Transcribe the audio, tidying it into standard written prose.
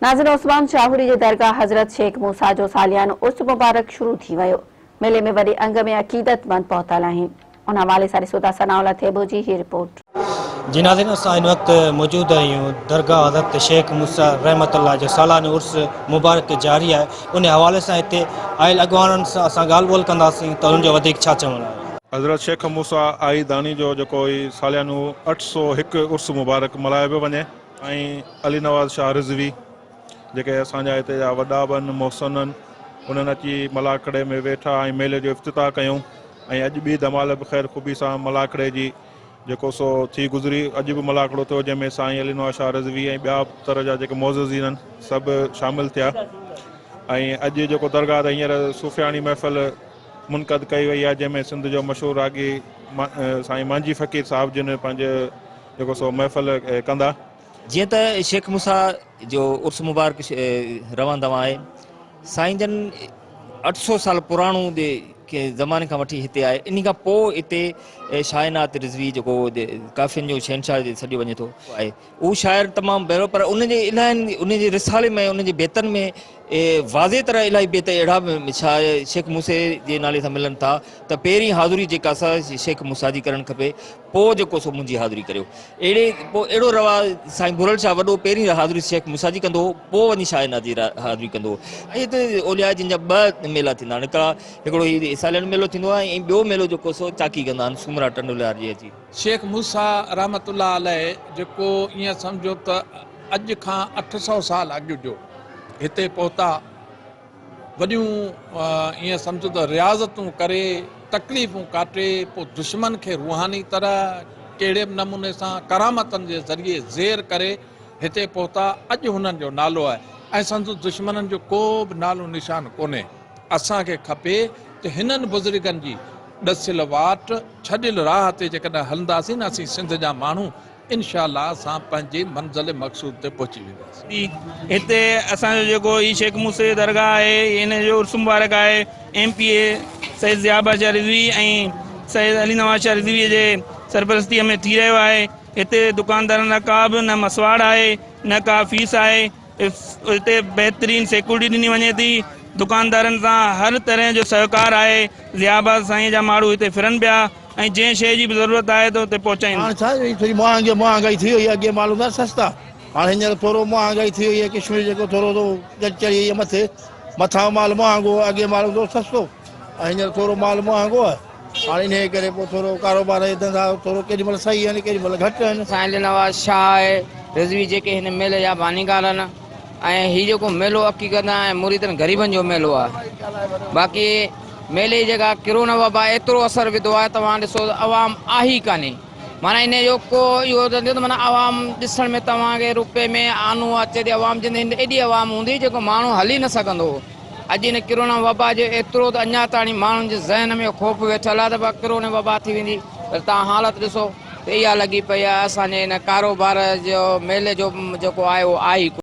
ناظر عثمان شاهوري جي درگاهه حضرت شيخ موسيٰ جو ساليانو عرس مبارڪ شروع ٿي ويو، ميلي ۾ وڏي انگ ۾ عقيدتمند پهتل آهن. ان حوالي سان ڏسو ٿا ثناء الله ٿيٻو جي هي رپورٽ. جي ناظرين اسان هن وقت موجود آهيون درگاهه حضرت شيخ موسيٰ رحمت الله جو سالانو عرس مبارڪ جاري آهي ان حوالي سان هتي آيل اڳواڻن سان اسان ڳالهه ٻولهه ڪنداسين ته انهن جو وڌيڪ ڇا چوڻ آهي. حضرت شيخ موسيٰ آئي داني جو جيڪو هي ساليانو 801 عرس مبارڪ ملهايو پيو وڃي. سائين علي نواز شاهه رضوي جيڪي اسان جا هتي جا وڏا به آهن محسن آهن انهن اچي ملاکڙي ۾ ويٺا ۽ ميلي جو افتتاح ڪيون ۽ اڄ ٻي ڌمال به خير خوبي سان ملاکڙي جي جيڪو سو ٿي گذري اڄ به ملاکڙو ٿيو جنهن ۾ سائين علي نواز شاهه رضوي ۽ ٻيا به تر جا جيڪي معززين آهن سڀ شامل ٿيا ۽ اڄ جيڪو درگاهه تي هينئر صوفياڻي محفل منعقد ڪئي وئي آهي جنهن ۾ سنڌ جو مشهور راڳي سائين مانجهي فقير صاحب جن پنهنجي جيڪو سو محفل ڪندا. جيئن ته شيخ موسيٰ جو عرس مبارڪ روان دوان آهي. سائين جن 800 سال پراڻو زماني کان وٺي هتي آهي. انهي کان پوء هتي شاهنات رضوي جيڪو ڪافين جو شهنشاهه سڏيو وڃي ٿو آهي. اهو شاعر تمام بهرو پر ان جي الاهين ان جي رسالي ۾ ان جي بيتن ۾ واضح طرح الاهي بيت اهڙا به شاهه شيخ موسي جي نالي سان ملن ٿا ته پهرين حاضري جيڪا سا شيخ موسيٰ جي ڪرڻ کپي پوء جيڪو سو منهنجي حاضري ڪريو. اهڙي پوء اهڙو رواج سائين ڀورل شاهه وڏو پهرين حاضري شيخ موسيٰ جي ڪندو هو پوء وڃي شاهه عنايت جي حاضري ڪندو هو. ۽ هتي اولياء جن جا ٻه ميلا ٿيندا آهن هڪڙا هڪڙو هي ساليانو ميلو ٿيندو آهي ۽ ٻيو ميلو جيڪو سو چاڪي ڪندا آهن سومرا ٽنڊولهيار جي اچي. شيخ موسيٰ رحمة الله عليه جيڪو ائين سمجهو ته اڄ کان 800 سال اڳ جو هتي پهتا. وڏيون ائين سمجهو ته رياضتون ڪري، تڪليفون ڪاٽي، پوء دشمن کي روحاني طرح ڪهڙي به نموني سان ڪرامتن جي ذريعي زير ڪري هتي پهتا، اڄ هنن جو نالو آهي ۽ سندس دشمنن جو ڪو به نالو نشان ڪونهي. اسان کي کپي ته هنن بزرگن جي ڏسيل واٽ، ڇڏيل راهه تي جيڪڏهن هلنداسين نه اسين سنڌ جا ماڻهو انشاء الله اسان پنهنجي منزل مقصود تي پهچي وينداسين. هتي اسان جو جيڪو هي شيخ موسي درگاهه آهي ان جو عرس مبارڪ آهي M P A Syed Zia Badshah Rizvi ۽ Syed Ali Nawaz Shah Rizvi جي سرپرستي ۾ ٿي رهيو آهي هتي دڪاندارن لاء ڪا به نه مسواڙ آهي نه ڪا فيس آهي هتي بهترين سيڪورٽي ڏني وڃي ٿي دڪاندارن سان هر طرح جو سهڪار آهي ضياء آباد سائين جا ماڻهو هتي ڦرن پيا ۽ جنهن شيء جي به ضرورت آهي ته اتي پهچائين. هاڻ ڇا جو هي ٿوري مهانگي مهانگائي ٿي وئي آهي اڳي مال هوندا سستا هاڻ هينئر ٿورو مهانگائي ٿي وئي آهي ڪشمش جيڪو ٿورو ٿو چڙهي وئي آهي مٿي مٿان مال مهانگو آهي اڳي مال هوندو هو سستو ۽ هينئر ٿورو مال مهانگو آهي هاڻ انهيء ڪري پوء ٿورو ڪاروبار ۽ ڌنڌا ٿورو ڪيڏي مهل صحيح آهن ڪيڏي مهل گهٽ آهن. سائين علي نواز شاهه رضوي جيڪي هن ميلي جا بانيڪار آهن ۽ هي جيڪو ميلو عقيقت ۽ مريدن غريبن جو ميلو آهي باقي ميلي جي جيڪا ڪرونا وبا ايترو اثر وڌو آهي توهان ڏسو ته عوام آهي ئي ڪانهي معنيٰ انهي جو ڪو اهو ته ٿيو ته معنيٰ عوام ڏسڻ ۾ توهان کي روپي ۾ آنو اچي ٿي عوام جن هن ايڏي عوام هوندي جيڪو ماڻهو هلي نه سگهندو هو اڄ هن ڪرونا وبا جو ايترو ته اڃا تاڻي ماڻهن جي ذهن ۾ خوف ويٺل آهي ته بابا ڪرونا وبا ٿي ويندي پر توهان حالت ڏسو ته اها لڳي پئي آهي اسان جي هن ڪاروبار جو ميلي جو جيڪو آهي اهو آهي ئي ڪونه.